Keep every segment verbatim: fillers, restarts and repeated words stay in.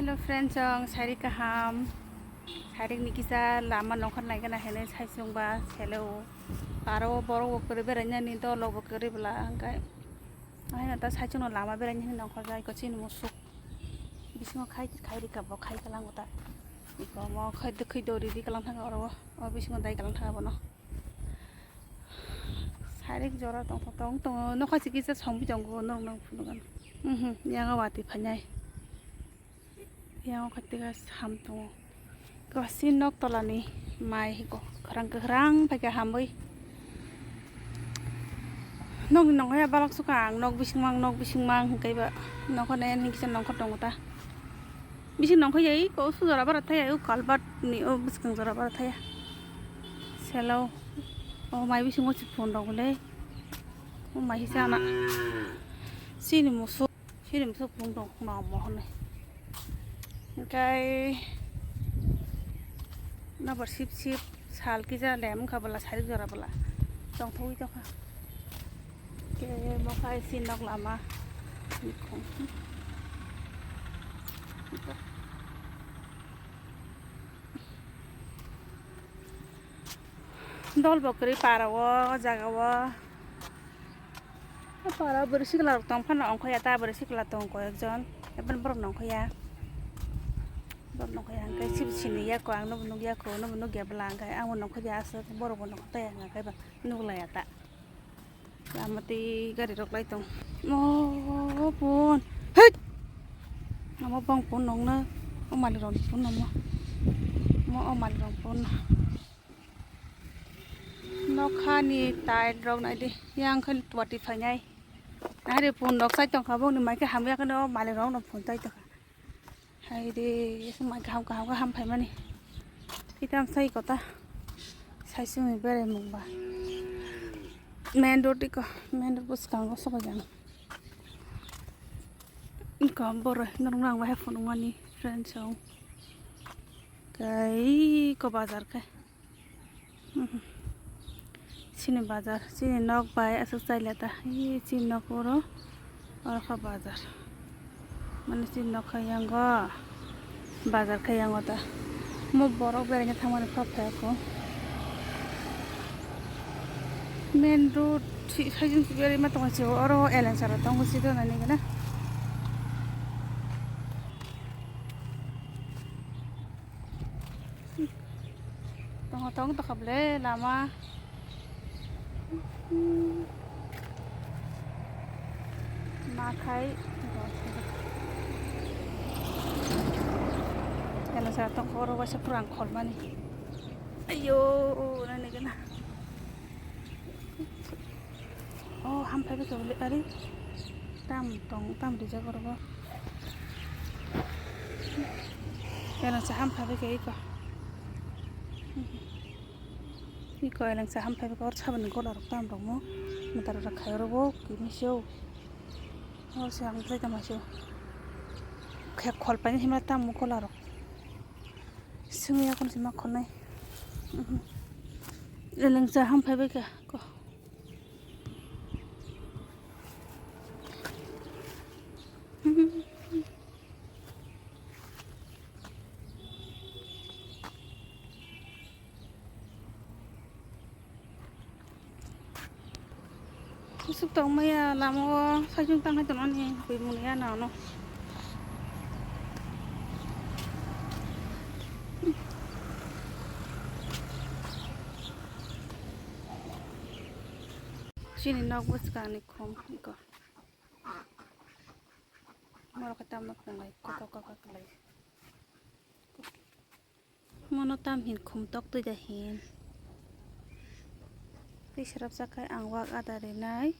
Hello friends, ang sari kaham. Sari ni kisa lama nongkhor naikhe na hene sai chwngba selo. Aro borok bo kwrwi berainani dolo bo kwrwi bwla hwnkhe. Ahino ta sai chwngno lama berainani nongkhor jai ko chini musuk. Bisingo khai khai rika bo khai kalango ta. Iko mo khai dwkhwi dori di kalang thang oro. O bisingo dai kalang thang bono. Sari jora tong tong tongo. Nokha chikisa songwi tongo norok nang phunukgano. Mhm, yago watwi phainai. Yang khatika sam tongo. Kwbasi nok tolani mai hiko kwrang kwrang paikha hamwi. Nokni nongkhorya balok sukha ang nok bising mang nok bising mang hwnkhe ba nokho nai ani kisa nongkhor tongo ta. Bising nongkhor ya iko usu jora bara thaya o kalbat ni o bwskang jora bara thaya. Selo o mai bisingo si phone rok le o mai hisa na sini musu. Sini bwswk phung tong ma mo hwnwi. Hwnkhe nabar sip sip sal kisa lem wngkha bwla sari jora bwla tongthogwi tongkha. Hwnkhe mo khai si nok lama. Dol bo kwrwi para o jaga o. O para o bwrwi sikla rok tong phano ongkhoya ta bwrwi sikla tong koi ekjon. Eboni borok nongkhoya. Borok nongkhoya hwnkhe sibo siniya ko ang nobo nukya ko nobo nukya bwla hwnkhe ang bo nongkhoya aswk borok bo nongkhor taya hwnkhe ba nuklaiya ta. Lama twi gari rok lai tong. O pun. Hei! Amo bong pun nongna. O malik rok pun nongma. Mo o malik rok pun. Nokha ni tile rok nai di, yang khe watwi phainai. Nahari phone rok chai tongkha, bongni mai khe hamya kheno malik rok no phone chai tongkha. Hai de, mai kaham kaham khe ham phaimani. Tei tam sai kota. Sai simi berai mung ba. Main road iko, main road bwskango sobai jang. Iko borok norok nang bai phunukmani friends rok. Kai ko bazar khe. Chini bazar, chini nok bai aswk chailata. Ee, chini nok oro, oro kha bazar. Mane chini nok kha yango, bazar kha yango ta. Mo borok beraina thangmani phap phai ako. Main road si-, side o berima tongo se, oro eleng sara tongo si donani gana. Tongo tong tokha ble lama. Ma khai. Eleng sara tongkha oro waisa pura ang kholmani. Ayo, nani gana. Oh, hamphai bwkha bwle ari tam tong tam rijak oro bo. Elengsa hamphai bwkha iko. Iko elengsa hamphai bwkha oro saboni gola rok tam rok mo. Mwtara rok khai oro bo kimi seo. Oh, se ang tei tamo seo. Khe kholpaini himla tam mo gola rok. Simi yakon sima khonai. Elengsa hamphai bwkha ko. Kusuk tong maya lama o saichung tang hai tongmani bui muni ya na ono. Chini nok bwskang ni khum iko. Moro khe tamno khum lai, koka koka khlai. Mono tam hin khum tok twi da hin. Tei srapsa khai ang wak ada rinai.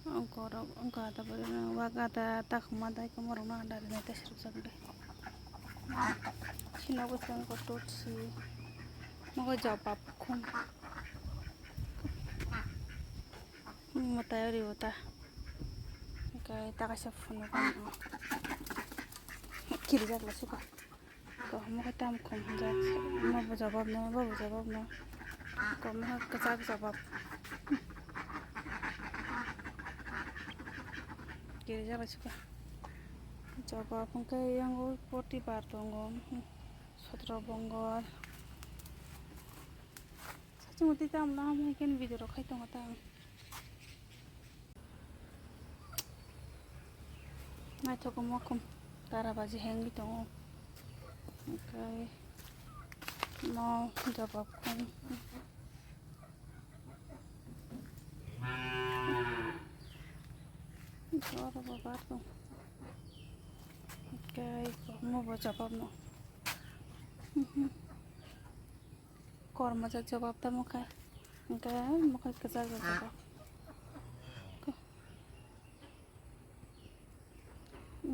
Ongkorok ongko ada bo rinai, wak ada takhuma dai komo rokno ada rinai tei srapsa khai. Sino bwskango totsi. Mogo jobab khum. Mwtai ori ota. Hwnkhe ta kaisa phunuk ang. Kirijak lai suka. Ko omo khe tam khum hwnjak. Omo bo jobab no, obo bo jobab no. Ko omo khe kwchak jobab. Kirijak lai suka. Jobab hwnkhe yango poti bar tongo, sotro bongor. Sachimo tei tamo lamai khe video rok khai tongo ta. Naithok omo khum tara baji hengwi tongo. Hwnkhe mo jobab khum. Oro bo bar tong. Hwnkhe mo bo jobab no. Kormo jak jobab tamo khe. Hwnkhe mo khe kwchak jak jobab.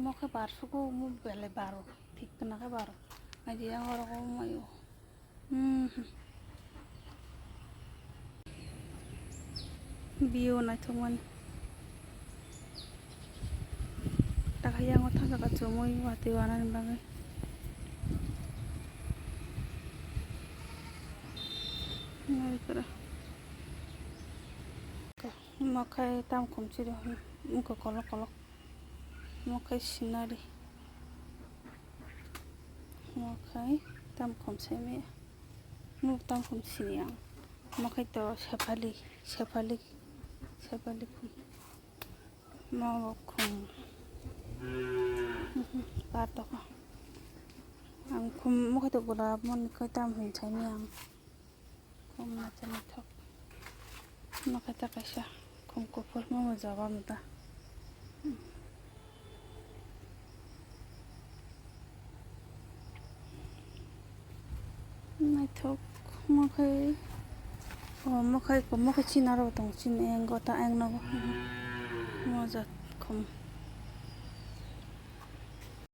Mo khe bar sugo, mo belai baro, thik khna khe baro. Aidi ang oro ko mayo. Hmm. View naithok mani. Takha yango thang jaka chumui watwi wanani bagwi. Naikora. Mo khai tam khum chiri hwn, wngkha kolok kolok. Mo khai scenery. Mo khai tam khum simi. Mo tam khum sini ang. Mo khai to sephali, sephali, sephali khum. Mo bo khum. Par toko. Ang khum mo khai to gulab, mo ni khai tam hwn saini ang. Khum naithok naithok. Mo khe ta kaisa khum kuphur mo jobab ta. Naithok mo khe, o mo khe, mo khe chini aro tong chini eng gota eng nogo. Mo jat khum.